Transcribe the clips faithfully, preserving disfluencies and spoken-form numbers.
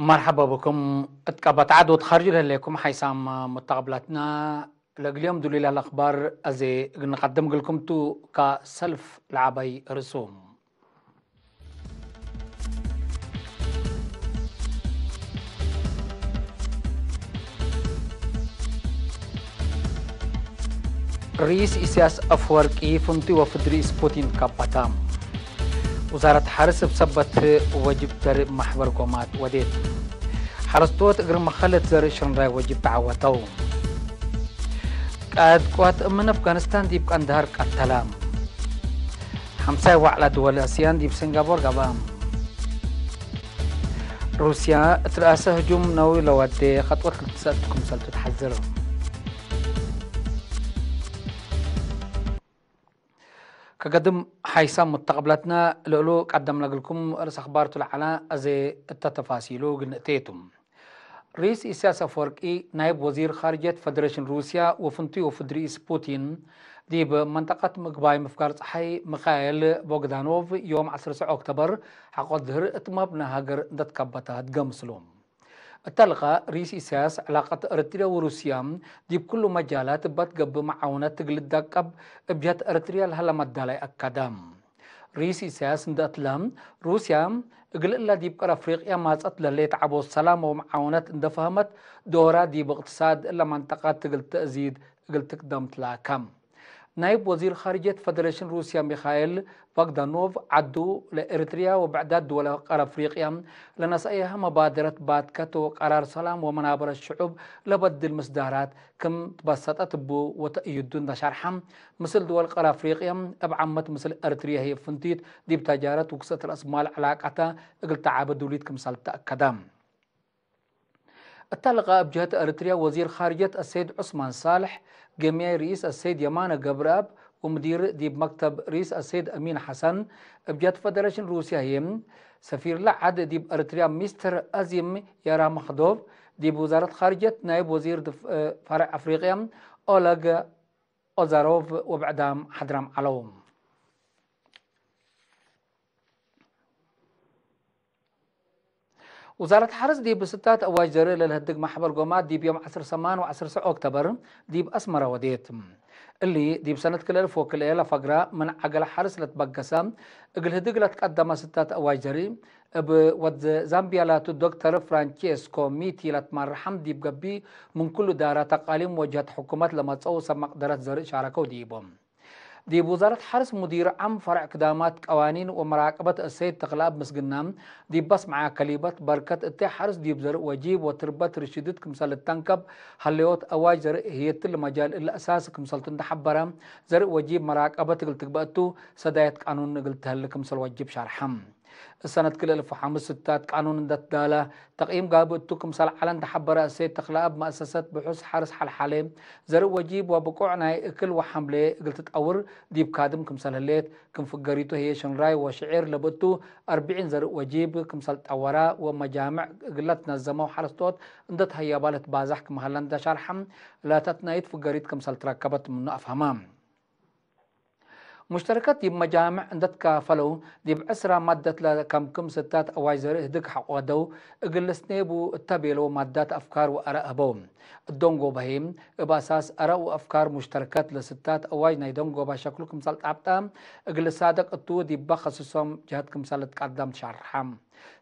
መርሐባ ብኩም። እት ቀበት ዐድ ወትካርጅ ለህሌኩም ሓይሳም ሙተቀብላትና፣ ለእግል ዮም ዱሊላ ለአክባር አዜ እግል ንቀድም እግልኩም ቱ። ከሰልፍ ለዐባይ ርእሶም። ርኢስ ኢሳያስ አፍወርቂ ፍንቱይ ወፍድ ርኢስ ፑቲን ከበተ። ውዛረት ሐርስ እብ ሰበት ወጅብ ዘርእ ማሕበር ጎማት ወዴት። ሐረስቶት እግር መኸለት ዘርእ ሽንራይ ወጅብ ተዐወተው። ቃእድ ቅዋት እምን አፍጋኒስታን ዲብ ቀንዳሃር ቀተለ። ሐምሳይ ወዕላ ድወል እስያን ዲብ ሲንጋፖር ገብአ። ሩስያ እት ረአሰ ህጁም ነዊ ለወዴ ከጥወት ልትሰእት ክምሰልቱ ተሐዝር። ከገድም ሓይሳም ሙተቀብላትና ለእሉ ቀደምነ እግልኩም ርእስ አክባርቱ ለዐለ አዜ እተ ተፋሲሉ እግል ንእቴቱ። ርኢስ ኢሳያስ አፍወርቂ፣ ናይብ ወዚር ካርጀት ፈደሬሽን ሩስያ ወፍንቱይ ወፍድ ርኢስ ፑቲን፣ ዲብ መንጠቀት ምግባይ ምፍጋር ጸሓይ ሚካኤል ቦግዳኖቭ ዮም ዐስር ሰዕ ኦክቶበር ሐቆ ድህር እት መብነ ሀገር እንደ ትከበተ ህድገ ምስሉ። እተ ልቃእ፣ ርኢስ ኢሳያስ ዕላቀት ኤረትርያ ወሩስያ ዲብ ኩሉ መጃላት እበ ትገብእ መዓውነት እግል ልዳቀብ እብ ጀህት ኤረትርያ ለሀለ መዳላይ አከደ። ርኢስ ኢሳያስ እንደ እትለ፣ ሩስያ እግል እለ ዲብ ቀር አፍሪቅያ ማጸት ለህሌት ዐቦት ሰላም ወመዓውነት እንደ ፈሀመት፣ ዶራ ዲብ እቅትሳድ እለ መንጠቀት እግል ተእዚድ እግል ትቅደም ትላከ። ናይብ ወዚር ኻርጅየት ፈደሬሽን ሩስያ ሚካኤል ቦግዳኖቭ፣ ዐዱ ለኤረትርያ ወብዕዳት ድወለ ቀር አፍሪቅያ ለነስአየሀ መባደረት ባትከት ወቀራር ሰላም ወመናበረት ሽዑብ ለበድል ምስዳራት ክም ትበሰጠት እቡ ወተእዩዱ እንደ ሸርሐ፣ ምስል ድወል ቀር አፍሪቅያ እብ ዓመት ምስል ኤረትርያ ህይ ፍንቲት ዲብ ተጃረት ውክሰት ረአስ ማል ዕላቀተ እግል ተዓበ ዱሊት ክምሰል ተአከደ። እተ ልቃእ እብ ጀህት ኤረትርያ ወዚር ኻርጅየት አሰይድ ዑስማን ሳልሕ፣ ገምያይ ርኢስ አሰይድ የማነ ገብረአብ ወምዲር ዲብ መክተብ ርኢስ አሰይድ አሚን ሐሰን፣ እብ ጀህት ፈደሬሽን ሩስያ ህዬ ሰፊርለ ዐድ ዲብ ኤረትርያ ሚስተር አዚም የራመክዶቭ፣ ዲብ ውዛረት ኻርጅየት ናይብ ወዚር ድፍ-፣ ፈረዕ አፍሪቅያ ኦለግ ኦዛሮቭ ወብዕዳም ሓድራም ዐለው። ውዛረት ሐርስ ዲብ ስታት አዋጅ ዘርእ ለልህድግ መሕበር ጎማት ዲብ ዮም ዐስር ሰማን ወዐስር ሰዕ ኦክተበር ዲብ አስመረ ወዴት። እሊ ዲብ ሰነት ክልኤ አልፍ ወክልኤ ለፈግረ ምን ዐገለ ሐርስ ለትበገሰ እግል ህድግ ለትቀደመ ስታት አዋጅ ዘርእ እብ ወድ ዛምቢያ ላቱ ዶክተር ፍራንቼስኮ ሚቲ ለትመረሐም ዲብ ገቢ ምን ኩሉ ዳራት አቃሊም ወጀህት ሕኩመት ለመጽአው ሰብ መቅደረት ዘርእ ሻረከው ዲቦም። ዲብ ውዛረት ሐርስ ሙዲር ዓም ፈረዕ ክዳማት ቀዋኒን ወመራቀበት እሰይድ ተክለአብ ምስግና፣ ዲብ በስምዐ ከሊበት በርከት እተ ሐርስ ዲብ ዘርእ ወጂብ ወትርበት ርሽድት ክምሰል ልተንከብ ሀለዮት አዋጅ ዘርእ ህይ እትሊ መጃል እለ አሳሲ ክምሰልቱ እንደ ሐበረ፣ ዘርእ ወጂብ መራቀበት እግል ትግበእ ቱ፣ ሰዳየት ቃኑን እግል ተህል ክምሰል ወጅብ ሸርሐ። እሰነት ክልኤ አልፍ ወሐምስ ስታት ቃኑን እንደ ትዳለ ተቅይም ጋብእ እቱ ክምሰል ዐለ እንደ ሐበረ እሰይድ ተክለአብ፣ መአሰሰት ብሑስ ሐርስ ሐልሐሌ ዘርእ ወጂብ ወብቁዕ ናይ እክል ወሐምሌ እግል ትጠውር ዲብ ካድም ክምሰል ህሌት፣ ክም ፍገሪቱ ህዬ ሽንራይ ወሽዒር ለብእቱ አርብዒን ዘርእ ወጂብ ክምሰል ጠወራ ወመጃምዕ እግለ ትነዘመው ሐረስቶት እንደ ተሀየባ ልትባዛሕ ክም ሀለ እንደ ሸርሐ፣ ለተትናይት ፍገሪት ክምሰል ትረከበት ምኑ አፍሀመ። ሙሽተረከት ዲብ መጃምዕ እንደ ትካፈለው፣ ዲብ ዕስራ ማደት ለከምክም ስታት አዋጅ ዘርእ ህድግ ሐቆ ደው፣ እግል ልስኔቡ እተ ቤለው ማዳት አፍካር ወአረእ ህበው። እዶንጎበ ህዬ፣ እብ አሳስ አረእ ወአፍካር ሙሽተረከት ለስታት አዋጅ ናይ ደንጎበ ሸክሉ ክምሰል ጣብጠ፣ እግል ልሳደቅ እቱ ዲበ ከስሶም ጀህት ክምሰል ልትቀደም ትሸርሐ።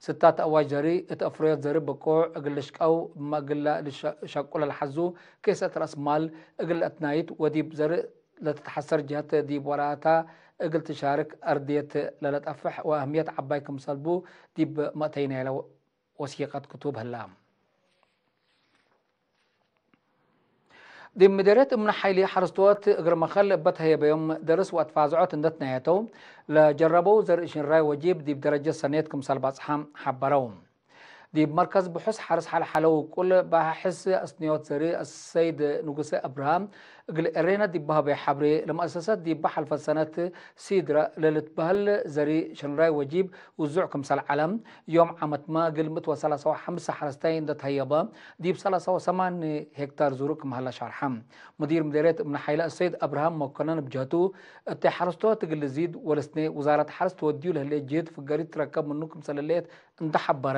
ስታት አዋጅ ዘርእ እት አፍረዮት ዘርእ ብቁዕ እግል ልሽቀው፣ እመ እግለ ልሸ-፣ ሸቁ ለልሐዙ ኬሰት ረአስ ማል እግል ለአትናይት ወዲብ ዘርእ ለትትሐሰር ጀህት ዲብ ወራታ እግል ትሻርክ አርድየት ለለጠፍሕ ወአህምየት ዐባይ ክምሰል ቡ ዲብ መእተይ ናይለ ወሲቀት ክቱብ ህላ። ዲብ ምዴርየት እምነ ሐይሊ ሐረስቶት እግር መከል እበ ተህየበዮም ደርስ ወአትፋዝዖት እንደ ትናየተው፣ ለጀረበው ዘርእ ሽንራይ ወጂብ ዲብ ደረጀት ሰኔት ክምሰል በጽሐ ሐበረው። ዲብ መርከዝ ብሑስ ሐርስ ሐልሐለ ውቁል ባሕስ አስንዮት ዘርእ አሰይድ ንጉሰ አብርሃም፣ እግል ኤሬና ዲብ ሀበየ ሐብሬ፣ ለመአሰሰት ዲብ ሐልፈት ሰነት ሲድረ ለልትበህል ዘሪ ሸንራይ ወጂብ ውዙዕ ክምሰል ዐለ። ዮም ዓመትመ እግል ምእት ወሰላሳ ወሐምሰ ሐረስታይ እንደ ተሀየበ፣ ዲብ ሰላሳ ወሰማኒ ሄክታር ዝሩእ ክም ሀለ ሸርሐ። ሙዲር ምዴርየት እብነ ሐይለ አሰይድ አብርሃም መኮነን እብ ጀህቱ፣ እተ ሐረስቶት እግል ልዚድ ወልስኔ ውዛረት ሐርስ ትወድዩ ለህሌት ጅህድ ፍገሪት ትረከብ ምኑ ክምሰል ህሌት እንደ ሐበረ፣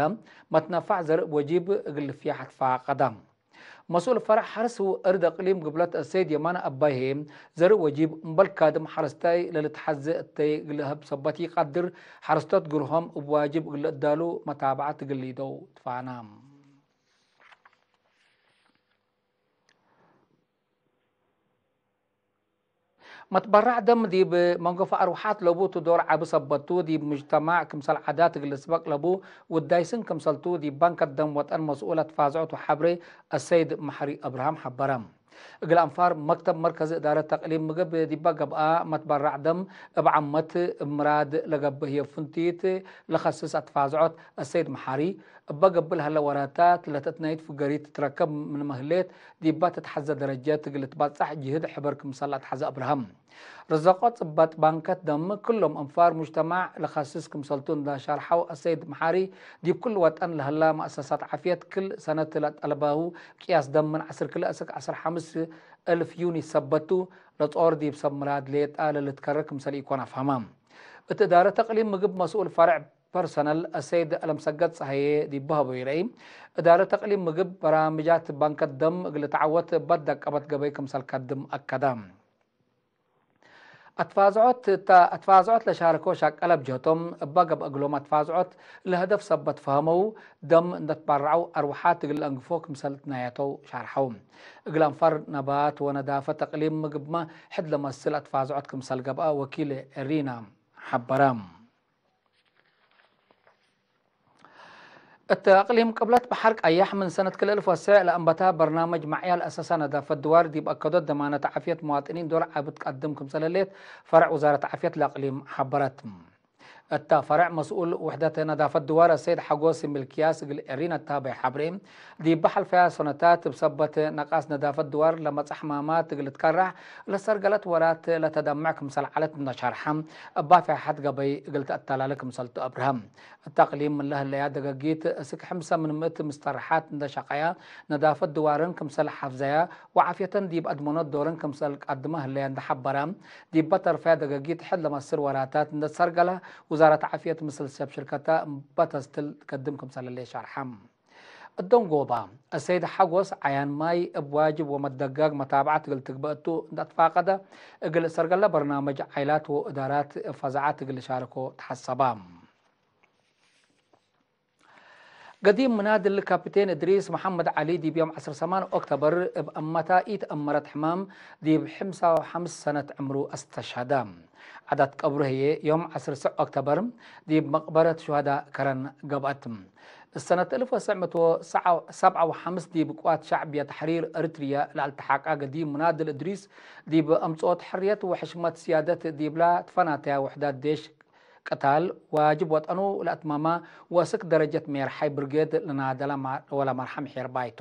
መትነፋዕ ዘርእ ወጂብ እግል ልፍያሕ አትፋቀደ። መስኡል ፈርዕ ሐርስ ወእርድ እቅሊም ግብለት አሰይድ የማነ አባይ ህዬ፣ ዘርእ ወጂብ እምበል ካድም ሐረስታይ ለልትሐዜ እተይ እግል ለሀብ ሰበት ኢቀድር፣ ሐረስቶት ግርሆም እብ ዋጅብ እግል ለእዳሉ መታብዐት እግል ሊደው ትፋና። መትበራዕ ደም ዲብ መንገፎ አርወሓት ለቡ ቱ ዶር ዐቢ ሰበት ቱ፣ ዲብ ሙጅተማዕ ክምሰል ዓዳት እግል ልስበቅ ለቡ ውዳይ ስን ክምሰል ቱ፣ ዲብ ባንከት ደም ወጠን መስኡል አትፋዝዖት ወሐብሬ አሰይድ መሐሪ አብርሃም ሐበረ። እግል አንፋር መክተብ መርከዝ እዳረት ተቅሊም ምግብ ዲበ ገብአ፣ መትበራዕ ደም እብ ዓመት እብ ምራድ ለገብእ ህዬ ፍንቲት ለከስስ አትፋዝዖት አሰይድ መሐሪ፣ እበ ገብእ ለሀለ ወራታት ለተትናይት ፍገሪት ትትረከብ ምንመ ህሌት፣ ዲባ ትትሐዘ ደረጀት እግል ልትባጻሕ ጅህድ ሕበር ክምሰል አትሐዘ አብርሃም። ርዘቆ ጽበጥ ባንከት ደም፣ ክሎም አንፋር ሙጅተማዕ ለከስስ ክምሰልቱ እንደ ሸርሐው አሰይድ መሓሪ፣ ዲብ ክል ወጠን ለሀላ መአሰሳት ዓፍየት ክል ሰነት ለጠለበው ቅያስ ደም ምን ዐስር ክልኤ እስክ ዐስር ሐምስ እልፍ ዩኒት ሰበት ቱ፣ ለጦር ዲብ ሰብ ምራድ ሌጣ ለልትከረ ክምሰል ኢኮን አፍሀማ። እት እዳረት እቅሊም ምግብ መስኡል ፈርዕ ፐርሰነል አሰይድ አለምሰገድ ጸሃዬ ዲብ ሀበዩ ረአይ፣ እዳረት እቅሊም ምግብ በራምጃት ባንከት ደም እግል ልትዓወት እበ ደቀበት ገበይ ክምሰል ከድም አከደ። አትፋዝዖት እተ አትፋዝዖት ለሻረኮ ሻቀለ ብጀህቶም፣ እበ ገብአ እግሎም አትፋዝዖት ለሀደፍ ሰበት ፈሀመው፣ ደም እንደ ትባረዐው አርወሓት እግል ለአንግፎ ክምሰል ትናየተው ሻርሐው። እግል አንፋር ነባት ወነዳፈት እቅሊም ምግብመ ሕድ ለመስል አትፋዝዖት ክምሰል ገብአ ወኪል ኤሪና ሐበረ። እት አቅሊም ቅብለት በሐር ቀያሕ ምን ሰነት ክልኤ እልፍ ወሰዕ ለአንበታ በርናመጅ መዕያል አሰሳ ነዳፈት ድዋር ዲብ አከዶት ደማነት ዓፍየት መዋጥኒን ዶር ዐቢ ትቀድም ክምሰል ህሌት ፈርዕ ውዛረት ዓፍየት ለአቅሊም ሐበረት። እታ ፈርዕ መስኡል ውሕደት ነዳፈት ድዋር አሰይድ ሐጎስ ሚልክያስ እግል ኤሪና እታበይ ሐብሬ፣ ዲብ ሐልፈያ ሰነታት እብ ሰበት ነቃስ ነዳፈት ድዋር ለመጽአ ሕማማት እግል ልትከራሕ ለሰርገለት ወራት ለተደምዕ ክምሰል ዐለት እንደ ሸርሐ፣ እባ ፊያሐት ገበይ እግል ተአተላለ ክምሰልቱ አብርሀ። እት አቅሊም ምን ለህለያ ደገጊት እስክ ሕምሰ ምን ምእት ምስተርሓት እንደ ሸቀያ፣ ነዳፈት ድዋርን ክምሰል ሐፍዘያ ወዓፍየተን ዲብ አድመኖት ዶርን ክምሰል ቀድመ ህለያ እንደ ሐበረ፣ ዲበ ተርፈያ ደገጊት ሕድ ለመስል ወራታት እንደ ሰርገለ፣ ውዛረት ዓፍየት ምስል ሰብ ሽርከተ እበ ተስትል ትከድም ክምሰል ህሌት ሸርሐ። እት ደንጎባ፣ አሰይድ ሐጎስ ዐያን ማይ እብ ዋጅብ ወመትደጋግ መታብዐት እግል ትግበእ እቱ እንደ አትፋቀደ፣ እግል ሰርገለ በርናመጅ ዓይላት ወእዳራት እብ ፈዛዐት እግል ልሻርኮ ተሐሰባ። ገዲም ምናድል ካፒቴን እድሪስ መሐመድ ዐሊ ዲብ ዮም ዐስር ሰማን ኦክቶበር እብ አመታ ኢተአመረት ሕማም ዲብ ሕምሳ ወሐምስ ሰነት ዕምሩ አስተሸሀደ። ዐዳት ቀብሩ ህዬ ዮም ዐስር ሰዕ ኦክቶበር ዲብ መቅበረት ሹሀዳ ከረን ገብአት። እሰነት እልፍ ወትሰዕ ምእት ወሰብዓ ወሐምስ ዲብ ቅዋት ሸዕብየ ተሕሪር ኤሪትርየ ለአልተሓቀ ገዲም ምናድል እድሪስ፣ ዲብ አምጽኦት ሕርየት ወሕሽመት ስያደት ዲብላ ትፈናተያ ውሕዳት ዴሽ ቅታል፣ ዋጅብ ወጠኑ ለአትማማ ወስክ ደረጀት ሜርሓይ ብርጌድ ለናደለ ማ-፣ ወለ መርሐ ምሒር ባይቱ።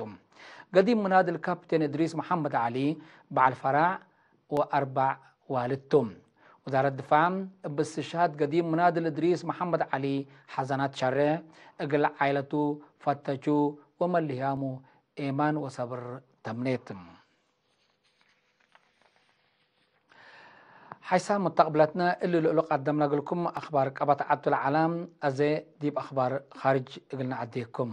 ገዲም ምናድል ካፕቴን እድሪስ መሐመድ ዐሊ፣ በዐል ፈራዕ ወአርባዕ ዋልድ ቱ። ወዛረት ድፋዕ፣ እብ እስትሽሃድ ገዲም ምናድል እድሪስ መሐመድ ዐሊ ሐዘናት ሸሬ፣ እግል ዓይለቱ፣ ፈተቹ ወመልህያሙ ኤማን ወሰብር ተምኔት። ሓይሳም ሙተቅብለትነ እሊ ልእሉ ቀደምነ እግልኩም አኽባር ቀበት ዐቱ ለዐለ፣ አዜ ዲብ አኽባር ኻርጅ እግል ነዐዴኩም።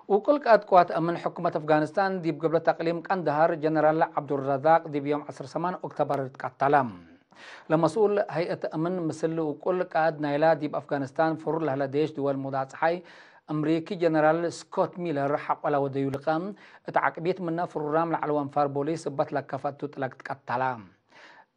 ውቁል ቃእድ ቅዋት አምን ሕኩመት አፍጋኒስታን ዲብ ገብለት አቅሊም ቀንዳሃር ጀነራል ዐብዱረዛቅ ዲብ ዮም ዐስር ሰማን ኦክቶበር ትቀተለ። ለመስኡል ሀይአት አምን ምስል ውቁል ቃእድ ናይላ ዲብ አፍጋኒስታን ፍሩር ለህለ ዴሽ ድወል ሙዳጽሓይ አምሪኪ ጀነራል ስኮት ሚለር ሐቆለ ወደዩ ልቀ፣ እት ዐቅቢት ምነ ፍሩራም ለዐለው አንፋር ቦሊስ እበት ለከፈ እቱ ጥለቅ ትቀተለ።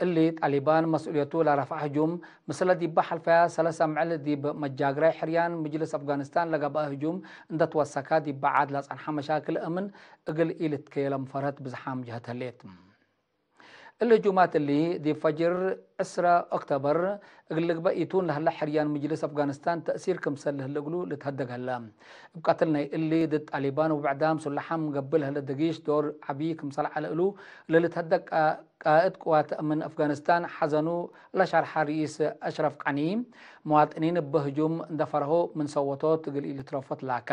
እሊ ጣሊባን መስኡልየቱ ለረፍዐ ህጁም፣ ምስለ ዲበ ሐልፈያ ሰለስ አምዕል ዲብ መጃግራይ ሕርያን ምጅልስ አፍጋኒስታን ለገብአ ህጁም እንደ ትወሰከ፣ ዲበ ዐድ ለጸንሐ መሻክል አምን እግል ኢልትከየለም ፈርሀት ብዝሓም ጀሀት ህሌት። እሊ ህጁማት እሊ፣ ዲብ ፈጅር ዕስረ ኦክቶበር እግል ልግበእ ኢቱን ለህለ ሕርያን ምጅልስ አፍጋኒስታን ተእሲር ክምሰል ለህለ እግሉ ልትሀደግ ሀለ። እብ ቀትል ናይ እሊ ድድ ጣሊባን ወብዕዳም ሱላሓም ገብእ ለህለ ደጊሽ ዶር ዐቢ ክምሰል ዐለ እሉ ለልትሀደግ ቃ-፣ ቃእድ ቅዋት አምን አፍጋኒስታን ሐዘኑ ለሸርሐ ርኢስ አሽረፍ ቀኒ፣ መዋጥኒን እበ ህጁም እንደ ፈርሆ ምን ሰወቶት እግል ኢልትረፎ ትላከ።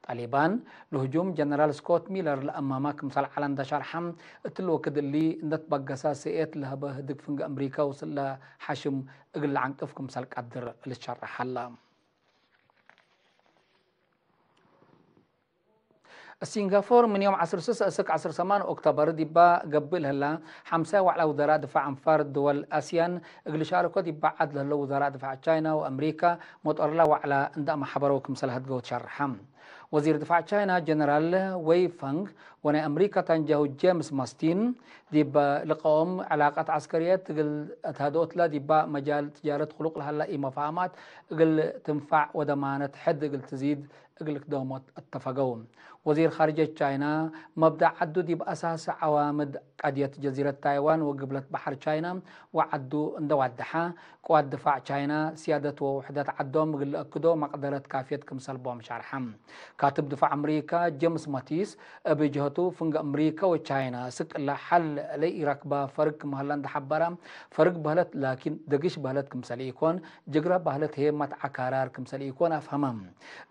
ጣሊባን ለህጁም ጀነራል ስኮት ሚለር ለአማማ ክምሰል ዐለ እንደ ሸርሐ፣ እትሊ ወክድ እሊ እንደ ትበገሰ ስኤት ለሀበ ህድግ ፍንጌ አምሪከ ወስለ ሐሽም እግል ለዐንቅፍ ክምሰል ቀድር ልትሸረሕ ሀለ። ሲንጋፎር ምን ዮም ዐስር ስስ እስክ ዐስር ሰማን ኦክቶበር ዲባ ገብእ ለህላ ሐምሳይ ዋዕላ ውዘራእ ድፋዕ አንፋር ድወል አስያን እግል ሻርኮ ዲባ ዐድ ለህለው ውዘራእ ድፋዕ ቻይና ወአምሪካ ሞጦርላ ዋዕላ እንዳ አመሐበረው ክምሰል ሀድገው ትሸርሐ። ወዚር ድፋዕ ቻይና ጀነራል ዌይ ፈንግ ወናይ አምሪካ ታንጃሁ ጄምስ ማስቲን ዲብ ልቀኦም ዕላቀት ዐስከርየት እግል አትሀድኦትላ ዲባ መጃል ትጃረት ክሉቅ ለሀላ ኢመፋህማት እግል ትንፋዕ ወደማነት ሕድ እግል ትዚድ እግል ክደሞት እተፈገው። ወዚር ኻርጀት ቻይና፣ መብደእ ዐዱ ዲብ አሳስ ዐዋምድ ቀድየት ጀዚረት ታይዋን ወግብለት በሐር ቻይና ወዐዱ እንደ ዋደሐ፣ ቅዋት ድፋዕ ቻይና፣ ስያደት ወውሕደት ዐዶም እግል ለአክዶ መቅደረት ካፍየት ክምሰል ቦም ሸርሐ። ካትብ ድፋዕ አምሪካ ጄምስ ማቲስ፣ እብ ጀህቱ፣ ፍንገ አምሪካ ወቻይና ስቅ እለ ሐል ለኢረክበ ፈርግ ክም ሀለ እንደ ሐበረ፣ ፈርግ በህለት ላኪን ደግሽ በህለት ክምሰል ኢኮን፣ ጅግረ በህለት ህዬ መትዐ ካራር ክምሰል ኢኮን አፍሀመ።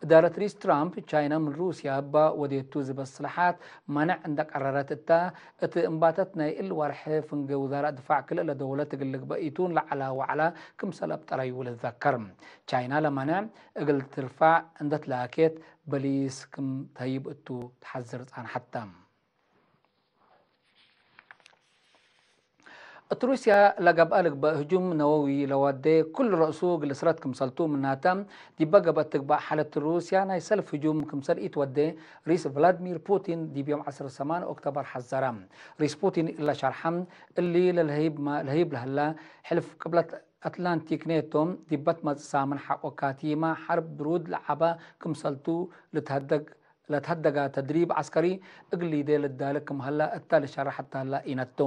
እዳረት ርኢስ ትራምፕ፣ ቻይና ምን ሩስያ እበ ወዴቱ ዝበስለሓት ማንዕ እንደ ቀረረት እተ፣ እት እምባተት ናይ እል ወርሕ ፍንጌ ውዛራእ ድፋዕ ክልኤ ለደውለት እግል ልግበእ ኢቱን ለዐላ ወዐላ ክምሰል አብጠረዩ ልትዘከር። ቻይና ለማንዕ እግል ትርፋዕ እንደ ትላኬት በሊስ ክም ተህይብ እቱ ተሐዝር ጻንሐት ተ። እት ሩስያ ለገብአ ልግበእ ህጁም ነወዊ ለወዴ ኩሉ ረእሱ እግል እስረት ክምሰልቱ ምናተ፣ ዲበ ገብአት ትግባእ ሓለት ሩስያ ናይ ሰልፍ ህጁም ክምሰል ኢትወዴ ሪስ ቭላድሚር ፑቲን ዲብ ዮም ዐስር ሰማን ኦክቶበር ሐዘረ። ሪስ ፑቲን እለ ሸርሐ፣ እሊ ለልሀይብ ለህላ ሕልፍ ቅብለት አትላንቲክ ኔቶ ዲበ ትመጽእ ሳምን ሐቆ ካቲመ ሐርብ ብሩድ ለዐበ ክምሰልቱ ልትሀደግ ለትሀደጋ ተድሪብ ዐስከሪ እግል ሊዴ ልዳልክ ክም ሀላ እተ ልሸረሐት ሀላ ኢነቱ።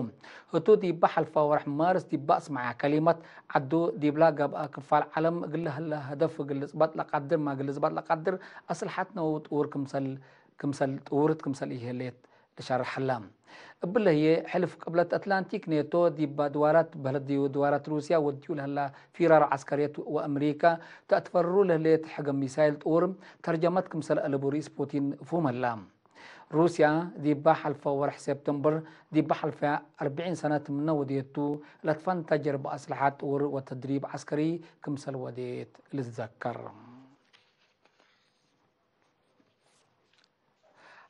ህቱ ዲበ ሐልፈ ወርሕ ማርስ ዲበ አስመዐ ከሊመት ዐዱ ዲብላ ገብአ ክፋል ዐለም እግል ለሀለ ሀደፍ እግል ልጽበጥ ለቀድር ማ እግል ልጽበጥ ለቀድር አስልሐት ነው ጥውር ክምሰል፣ ክምሰል ጥውርት ክምሰል ኢህሌት ልሸርሕ ሀላ። እብለ ህዬ፣ ሕልፍ ቅብለት አትላንቲክ ኔቶ፣ ዲብ ድዋራት በህለት ድዋራት ሩስያ ወድዩ ለህላ ፊራር ዐስከርየት ወአምሪካ ተአትፈርሩ ለህሌት ሕገ ሚሳይል ጥውር ተርጀመት ክምሰል አለቡ ርኢስ ፑቲን ፍሁም ሀላ። ሩስያ፣ ዲበ ሐልፈ ወርሕ ሴፕተምበር፣ ዲበ ሐልፈ አርብዒን ሰነት ምነ ወዴቱ፣ ለትፈንተ ጀርበ አስለሓት ጥውር ወተድሪብ ዐስከሪ ክምሰል ወዴት ልትዘከር።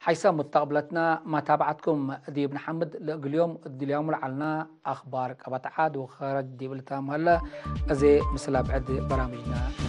ሐይሰ ሙተቅብለትና መታብዐትኩም ዲብ ነሐምድ፣ ለእግል ዮም እድልያሙ ለዐልና አኽባር ቀበት ዐድ ወኸረጅ ዲብ ልታም ሀለ፣ አዜ ምስል አብዕድ በራምጅና